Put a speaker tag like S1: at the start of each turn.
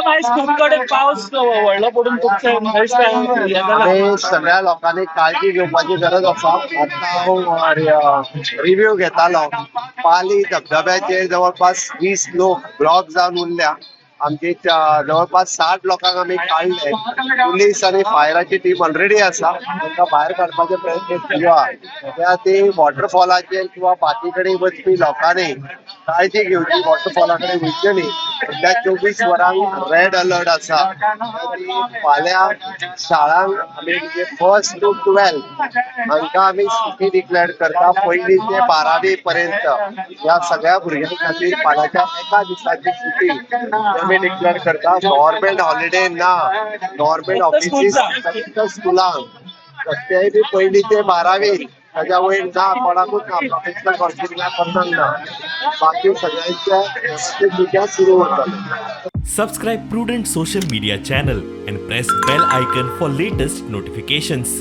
S1: आयज खूब कडेन पावस व्हडलो पडून तुमचें हें जाला.
S2: आमी सगळ्या लोकांनी काळजी घेवपाची गरज आसा. आतां हांव रिव्यू घेतालो. पाली धबधब्याचेर जवळपास 20 लोक ब्लॉक जावन उरल्या. आमची जवळपास 60 लोकांक आमी काडले. पुलीस आनी फायराची टीम ऑलरेडी आसा. तांकां भायर काडपाचे प्रयत्न सुरू आहा. त्या ती वॉटरफॉलाचेर किंवा बाकी कडेन वचपी लोकांनी काळजी घेवची, वॉटरफॉला कडेन वयचे न्ही. सध्या 24 वरांक रेड अलर्ट आसा. फाल्यां शाळांक आमी म्हणजे 1st to 12 हांकां आमी सुटी डिक्लेअर करता. 1ली ते 12वी पर्यंत ह्या सगळ्या भुरग्यां खातीर फाल्यांच्या एका दिसाची सुटी आमी डिक्लेअर करता. गव्हर्मेंट हॉलिडे ना, गव्हर्मेंट ऑफिसीस फक्त स्कुलांक, तेय बी 1ली ते 12वी, ताच्या वयर ना, कोणाकूच ना, प्रोफेशनल कॉलेजीक कोणाक ना. बाकी सगळ्यांच्या सुट्या सुरू उरतले.
S3: Subscribe Prudent Social Media channel and press bell icon for latest notifications.